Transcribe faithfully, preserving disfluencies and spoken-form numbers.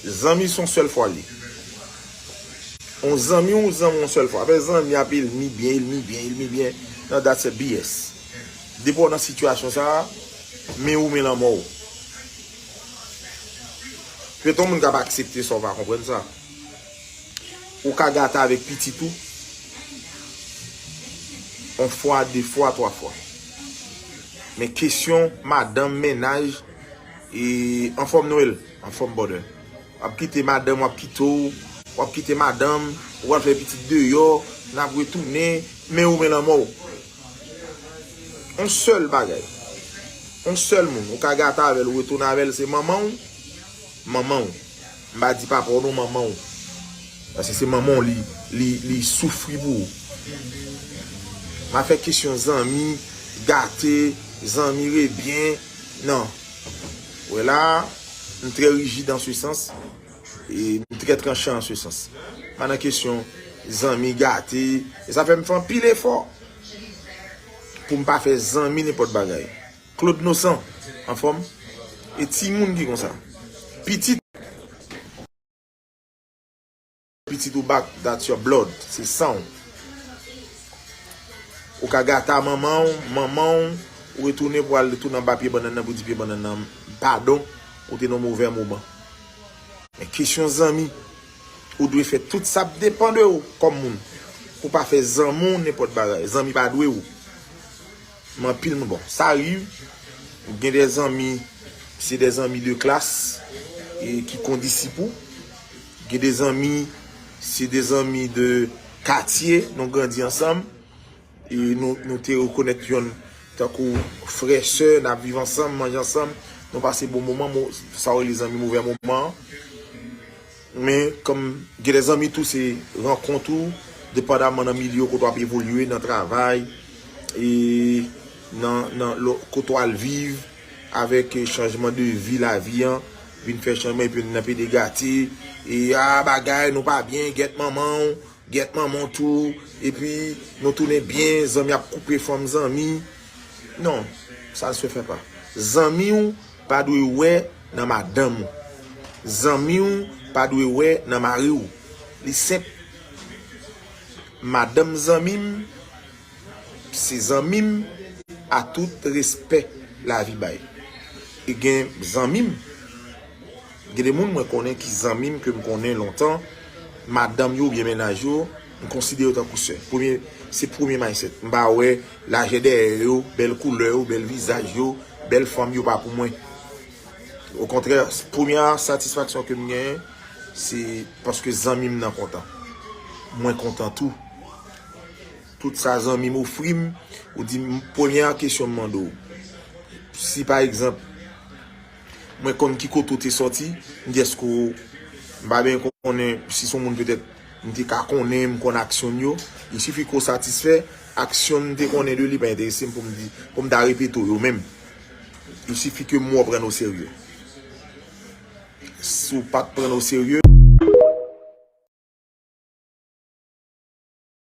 Zanmi se yon sèl fwa li. On zanmi ou zanmi yon sèl fwa. Apre zanmi ap elmi byen, elmi byen, elmi byen. Nan dat se B S. Depi w nan sitiyasyon sa a, men ou men lanmò w. Petèt yon moun k ap aksepte sa w pa konprann sa. Ou ka gate avèk pitit ou. Yon fwa, de fwa, twa fwa. Men kesyon madanm, mennaj, e anfòm Nwèl, anfòm brother. W ap kite madanm, w ap kite w, w ap kite madanm, ou pral fè pitit deyò, n ap retounen, men ou men lanmò w. Yon sèl bagay. Yon sèl moun. Ou ka gate avè l, ou retounen avè l, se manman w. Manman w. M pa di papa w non, manman w. Paske se manman w li, li, li soufri pou ou. M ap fè kesyon zanmi, gate, zanmi rebyen. Non. Ou wè la, m trè rijid an se sans. E m trè tranchan an se sans. Pa nan kesyon zanmi gate. E sa fè m fè anpil efò pou m pa fè zanmi nenpòt bagay. Claude Nosan, anfòm? E timoun ki konsa. Pitit, pitit ou back, that's your blood. Se san w. Ou ka gate a manman w, manman w, ou retounen pou al retounen anba pye bannann nan pou di pye bannann nan padon, ou te nan movè moman. Men kesyon zanmi, ou dwe fè tout sa ap depann de ou kòm moun. Pou pa fè zanmi w nenpòt bagay. Zanmi pa dwe ou. Men anpil moun, bon, sa rive. Gen de zanmi, se de zanmi de klas e ki kondisip ou. Gen de zanmi, se de zanmi de katye, nou grandi ansanm. E nou, nou te rekonèt yonn tankou frè, sè, n ap viv ansanm, manje ansanm, nou pase bon moman, mo-, sa w rele zanmi movè moman an. Men, kòm gen de zanmi tou, se rankont ou, depandaman nan milye kote w ap evolye, nan travay, e nan, nan lo-, kote w al viv, avèk, e, chanjman de vi, lavi an, vin fè chanjman, epi nan pede gate, e, a, bagay, nou pa byen, gèt manman w, gèt manman w tou, epi nou tounen byen, zanmi ap koupe fanm zanmi. Non, ça ne se fait pas. Zanmi w pa dwe wè nan madanm ou. Zanmi w pa dwe wè nan mari w. Li senp. Madanm zanmi m, se zanmi m, a tout respè lavi bay. E gen zanmi m, gen de moun mwen konnen ki zanmi m, ke m konnen lontan, madanm yo oubyen mennaj yo, m konsidere yo tankou sè. Premye, se premye mindset. M pa wè lajè dèyè yo, bèl koulè yo, bèl vizaj yo, bèl fanm yo pa pou mwen. Okontrè, premye satisfaksyon ke m genyen, se paske zanmi m nan kontan. Mwen kontan tou. Tout sa zanmi m ofri m, ou di m, premye kesyon m mande w. Si pa egzanp, mwen konn ki kote w te sòti, m di èske w, m pa byen konnen si se yon moun petèt m te ka konnen, m konn aksyon m yo. Il sifi ke w satisfè, aksyon m te konnen de li pa enterese m pou m di, pou m ta repete w yo menm. Il sifi ke m wè w pran n o serye. Si w pa t pran n o serye,